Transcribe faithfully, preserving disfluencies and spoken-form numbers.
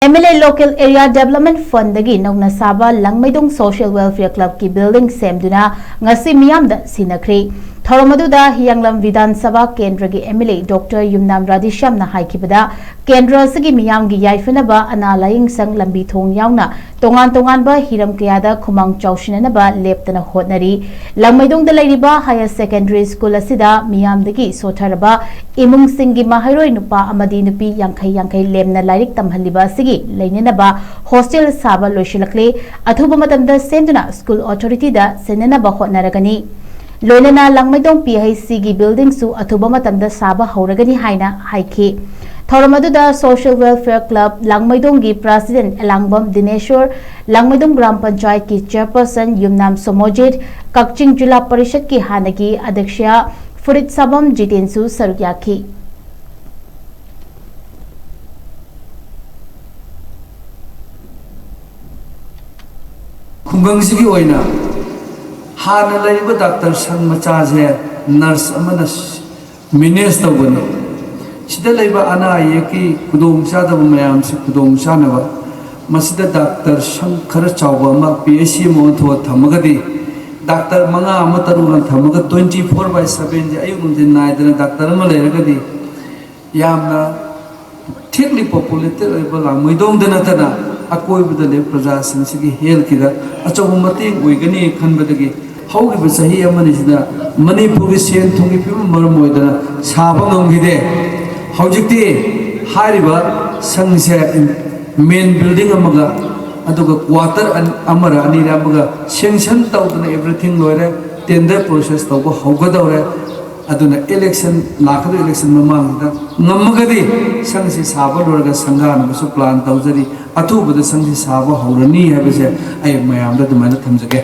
M L A local area development ꯐꯟꯗꯒꯤ ꯅꯧꯅ ꯁꯥꯕ ꯂꯥꯡꯃꯩꯗꯣꯡ ꯁꯣꯁꯤꯌꯦꯜ ꯋꯦꯜꯐꯤꯌꯔ ꯀ꯭ꯂꯕꯀꯤ ꯕꯤꯜꯗꯤꯡ ꯁꯦꯝꯗꯨꯅ ꯉꯁꯤ ꯃꯤꯌꯥꯝꯗ ꯁꯤꯟꯅꯈ꯭ꯔꯦ꯫ ꯊꯧꯔꯝ ꯑꯗꯨꯗ ꯍꯤꯌꯥꯡꯂꯝ ꯕꯤꯙꯥꯟ ꯁꯚꯥ ꯀꯦꯟꯗ꯭ꯔꯒꯤ ꯑꯦꯝ ꯑꯦꯜ ꯑꯦ ꯗꯣꯛꯇꯔ ꯌꯨꯝꯅꯥꯝ ꯔꯥꯙꯦꯁ꯭ꯌꯥꯝꯅ ꯍꯥꯏꯈꯤꯕꯗ, ꯀꯦꯟꯗ꯭ꯔ ꯑꯁꯤꯒꯤ ꯃꯤꯌꯥꯝꯒꯤ ꯌꯥꯏꯐꯅꯕ ꯑꯅꯥ ꯂꯥꯌꯦꯡ ꯁꯪ, ꯂꯝꯕꯤ ꯊꯣꯡ ꯌꯥꯎꯅ ꯇꯣꯉꯥꯟ ꯇꯣꯉꯥꯟꯕ ꯍꯤꯔꯝ ꯀꯌꯥꯗ ꯈꯨꯃꯥꯡ ꯆꯥꯎꯁꯤꯟꯅꯅꯕ ꯂꯦꯞꯇꯅ ꯍꯣꯠꯅꯔꯤ꯫ ꯂꯥꯡꯃꯩꯗꯣꯡꯗ ꯂꯩꯔꯤꯕ ꯍꯥꯌꯔ ꯁꯦꯀꯦꯟꯗꯔꯤ ꯁ꯭ꯀꯨꯜ ꯑꯁꯤꯗ ꯃꯤꯌꯥꯝꯗꯒꯤ ꯁꯣꯠꯊꯔꯕ ꯏꯃꯨꯡꯁꯤꯡꯒꯤ ꯃꯍꯩꯔꯣꯏ ꯅꯨꯄꯥ ꯑꯃꯗꯤ ꯅꯨꯄꯤ ꯌꯥꯡꯈꯩ ꯌꯥꯡꯈꯩ ꯂꯦꯝꯅ ꯂꯥꯏꯔꯤꯛ ꯇꯝꯍꯜꯂꯤꯕ ꯑꯁꯤꯒꯤ ꯂꯩꯅꯅꯕ ꯍꯣꯁꯇꯦꯜ ꯁꯥꯕ ꯂꯣꯏꯁꯤꯜꯂꯛꯂꯦ꯫ ꯑꯊꯨꯕ ꯃꯇꯝꯗ ꯁꯦꯝꯗꯨꯅ ꯁ꯭ꯀꯨꯜ ꯑꯣꯊꯣꯔꯤꯇꯤꯗ ꯁꯤꯟꯅꯅꯕ ꯍꯣꯠꯅꯔꯒꯅꯤ꯫ ꯂꯣꯏꯅꯅ ꯂꯥꯡꯃꯩꯗꯣꯡ ꯄꯤ ꯑꯩꯆ ꯁꯤꯒꯤ ꯕꯤꯜꯗꯤꯡꯁꯨ ꯑꯊꯨꯕ ꯃꯇꯝꯗ ꯁꯥꯕ ꯍꯧꯔꯒꯅꯤ ꯍꯥꯏꯅ ꯍꯥꯏꯈꯤ꯫ ꯊꯧꯔꯝ ꯑꯗꯨꯗ ꯁꯣꯁꯤꯌꯦꯜ ꯋꯦꯜꯐꯤꯌꯔ ꯀ꯭ꯂꯕ ꯂꯥꯡꯃꯩꯗꯣꯡꯒꯤ ꯄ꯭ꯔꯁꯤꯗꯦꯟꯠ ꯑꯦꯂꯥꯡꯕꯝ ꯗꯤꯅꯦꯁꯣꯔ, ꯂꯥꯡꯃꯩꯗꯣꯡ ꯒ꯭ꯔꯥꯝ ꯄꯟꯆꯥꯌꯠꯀꯤ ꯆꯦꯌꯔꯄꯔꯁꯟ ꯌꯨꯝꯅꯥꯝ ꯁꯣꯃꯣꯖꯤꯠ, ꯀꯛꯆꯤꯡ ꯖꯤꯂꯥ ꯄꯔꯤꯁꯠꯀꯤ ꯍꯥꯟꯅꯒꯤ ꯑꯗ꯭ꯌꯛꯁ ꯐꯨꯔꯤꯠꯁꯥꯕꯝ ꯖꯤꯇꯦꯟꯁꯨ ꯁꯔꯨꯛ ꯌꯥꯈꯤ꯫ ꯈꯨꯡꯒꯪꯁꯤꯒꯤ ꯑꯣꯏꯅ ꯍꯥꯟꯅ ꯂꯩꯔꯤꯕ ꯗꯥꯛꯇꯔ ꯁꯪ ꯃꯆꯥꯁꯦ ꯅꯔꯁ ꯑꯃꯅ ꯃꯦꯅꯦꯖ ꯇꯧꯕꯅꯤ꯫ ꯁꯤꯗ ꯂꯩꯕ ꯑꯅꯥ ꯑꯌꯦꯛꯀꯤ ꯈꯨꯗꯣꯡꯆꯥꯗꯕ ꯃꯌꯥꯝꯁꯤ ꯈꯨꯗꯣꯡ ꯆꯥꯅꯕ ꯃꯁꯤꯗ ꯗꯥꯛꯇꯔ ꯁꯪ ꯈꯔ ꯆꯥꯎꯕ ꯑꯃ, ꯄꯤ ꯑꯩꯆ ꯁꯤ ꯑꯃ ꯑꯣꯟꯊꯣꯛꯑ ꯊꯝꯃꯒꯗꯤ, ꯗꯥꯛꯇꯔ ꯃꯉꯥ ꯑꯃ ꯇꯔꯨꯛ ꯑꯃ ꯊꯝꯃꯒ twenty four by seven ꯁꯦ ꯑꯌꯨꯛ ꯅꯨꯡꯊꯤꯟ ꯅꯥꯏꯗꯅ ꯗꯥꯛꯇꯔ ꯑꯃ ꯂꯩꯔꯒꯗꯤ, ꯌꯥꯝꯅ ꯊꯤꯛꯂꯤ ꯄꯣꯄꯨꯂꯦꯇꯦꯠ ꯑꯣꯏꯕ ꯂꯥꯡꯃꯩꯗꯣꯡꯗ ꯅꯠꯇꯅ ꯑꯀꯣꯏꯕꯗ ꯂꯩꯕ ꯄ꯭ꯔꯖꯥꯁꯤꯡꯁꯤꯒꯤ ꯍꯦꯜꯊꯀꯤꯗ ꯑꯆꯧꯕ ꯃꯇꯦꯡ ꯑꯣꯏꯒꯅꯤ ꯈꯟꯕꯗꯒꯤ ꯍꯧꯈꯤꯕ ꯆꯍꯤ ꯑꯃꯅꯤꯁꯤꯗ ꯃꯅꯤꯄꯨꯔꯒꯤ ꯁꯦꯟ ꯊꯨꯝꯒꯤ ꯐꯤꯕꯝ ꯃꯔꯝ ꯑꯣꯏꯗꯅ ꯁꯥꯕ ꯉꯝꯈꯤꯗꯦ꯫ ꯍꯧꯖꯤꯛꯇꯤ ꯍꯥꯏꯔꯤꯕ ꯁꯪꯁꯦ ꯃꯦꯟ ꯕꯤꯜꯗꯤꯡ ꯑꯃꯒ ꯑꯗꯨꯒ ꯀ꯭ꯋꯥꯇꯔ ꯑꯃꯔ ꯑꯅꯤꯔ ꯑꯃꯒ ꯁꯦꯡꯁꯟ ꯇꯧꯗꯅ ꯑꯦꯚ꯭ꯔꯤꯊꯤꯡ ꯂꯣꯏꯔꯦ, ꯇꯦꯟꯗꯔ ꯄ꯭ꯔꯣꯁꯦꯁ ꯇꯧꯕ ꯍꯧꯒꯗꯧꯔꯦ꯫ ꯑꯗꯨꯅ ꯏꯂꯦꯛꯁꯟ, ꯂꯥꯛꯀꯗꯧꯔꯤꯕ ꯏꯂꯦꯛꯁꯟ ꯃꯃꯥꯡꯁꯤꯗ ꯉꯝꯃꯒꯗꯤ ꯁꯪꯁꯤ ꯁꯥꯕ ꯂꯣꯏꯔꯒ ꯁꯪꯒꯥꯅꯕꯁꯨ ꯄ꯭ꯂꯥꯟ ꯇꯧꯖꯔꯤ꯫ ꯑꯊꯨꯕꯗ ꯁꯪꯁꯤ ꯁꯥꯕ ꯍꯧꯔꯅꯤ ꯍꯥꯏꯕꯁꯦ ꯑꯩ ꯃꯌꯥꯝꯗ ꯑꯗꯨꯃꯥꯏꯅ ꯊꯝꯖꯒꯦ꯫